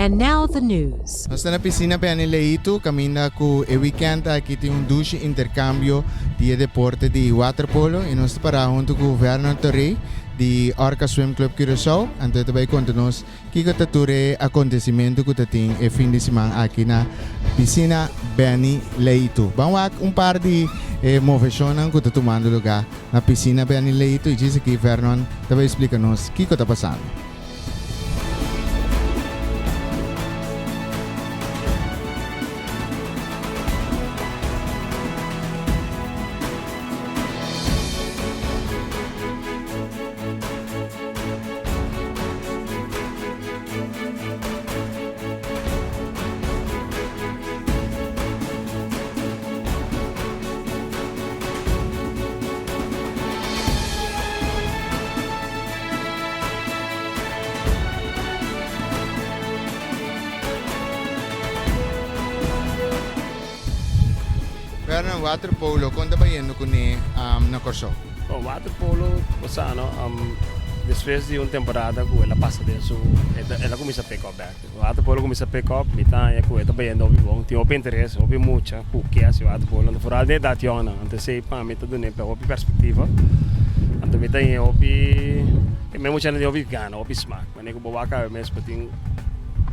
And now the news. Nos ta na pisina Benny Leito kaminda ku e weekend aki tin un dushi interkambio di e deporte di waterpolo i nos ta pará huntu ku Vernon Torrey di Orca Swim Club Curaçao. Anto e ta bai konta nos kiko ta tur e akontesimentu ku ta tin e fin di siman aki na pisina Benny Leito. Ban wak un par di e moveshonnan ku ta tumando lugá na pisina Benny Leito i djis aki Vernon ta bai splika nos kiko ta pasando. Werner, waterpolo kon ta bayendo kuné na Kòrsou? Bon, waterpolo, bo sa no, despues di un temporada ku el a pasa den su, el a kuminsá pick up bèk. Waterpolo kuminsá pick up, mi ta haña ku e ta bayendo hopi bon, tin hopi interes, hopi mucha ku ke hasi waterpolo, anto foral den edat yòngnan. Anto esei pa mi ta dun'é hopi perspektiva, anto mi ta haña hopi. E mes muchanan tin hopi gana, hopi smak. Manera ku bo wak awe mes bo tin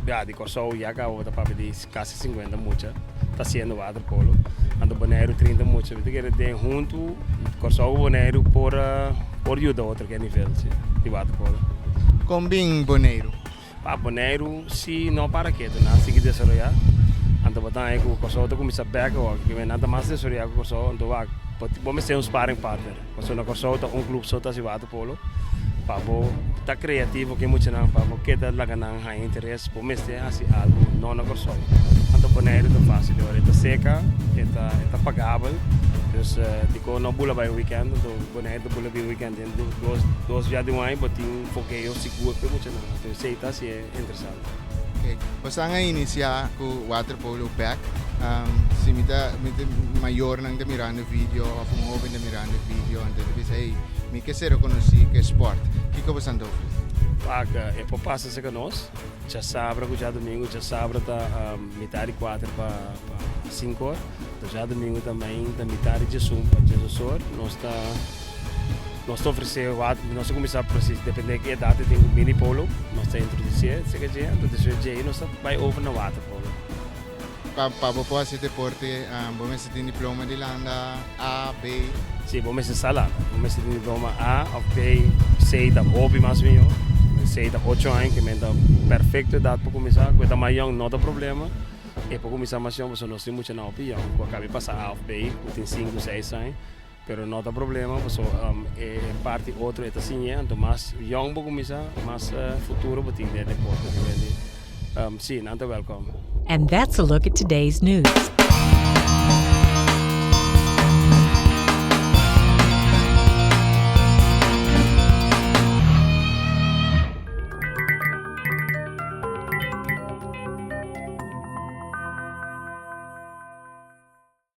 ya di Kòrsou ya kaba bo ta papia di kasi sinkuenta mucha ta hasiendo waterpolo. Anto Boneiru trinta mucha. Mi ta kere den huntu Kòrsou ku Boneiru por por yuda otro ke nivel si di waterpolo. Kon bin Boneiru? Pa Boneiru si no para ketu, nan a sigui desaroyá. Anto bo ta haña ku Kòrsou ta kuminsá bèk awor, pasobra nan ta mas desaroyá ku Kòrsou. Anto wak bo mester un sparring partner. Pasobra na Kòrsou ta un klup so ta hasi waterpolo. Pa bo ta kreativo ku e muchanan, pa bo keda laga nan haña interes, bo mester hasi algu no na Kòrsou. Anto Boneiru ta fásil ora e ta seka, e ta e ta pagabel. Dus dikon no bula bai un wikènt, anto Boneiru ta bula bin wikènt den dos dos bia di un aña bo tin fogeo sigur pa e muchanan. Anto esei ta hasié interesante. Oké, boso a inisiá ku waterpolo bèk. Si mi ta mi ta mayornan ta mirando e video òf un hóben ta mirando e video anto e ta bisa hey mi ke ser rekonosí ku e spòrt. Kiko boso ta ofresé? Wak, e por pasa serka nos djasabra ku djadumingu. Djasabra ta mitar di kuater pa pa sinku or. Anto djadumingu ta mainta mitar di djesun pa djesos or. Nos ta nos ta ofresé wak nos ta kuminsá presis dependé ki edat e tin ku mini polo nos ta introdusié serka dje anto despues dje nos ta bai over na waterpolo. Pa pa bo por hasi deporte bo mester tin diploma di landa A, B. Si, bo mester sa landa. Bo mester tin diploma A of B, C ta hopi mas mihó. C ta ocho aña ke men ta perfecto edat pa kuminsá. Ku e ta mas yòn no ta problema. E por kuminsá mas yòn pasobra nos tin muchanan hopi yòn ku a kabi pasa A of B ku tin sinku, seis aña. Pero no ta problema pasobra e parti otro e ta siñ'é. Anto mas yòn bo kuminsá mas futuro bo tin den deporte. Si, nan ta wèlkòm. And that's a look at today's news.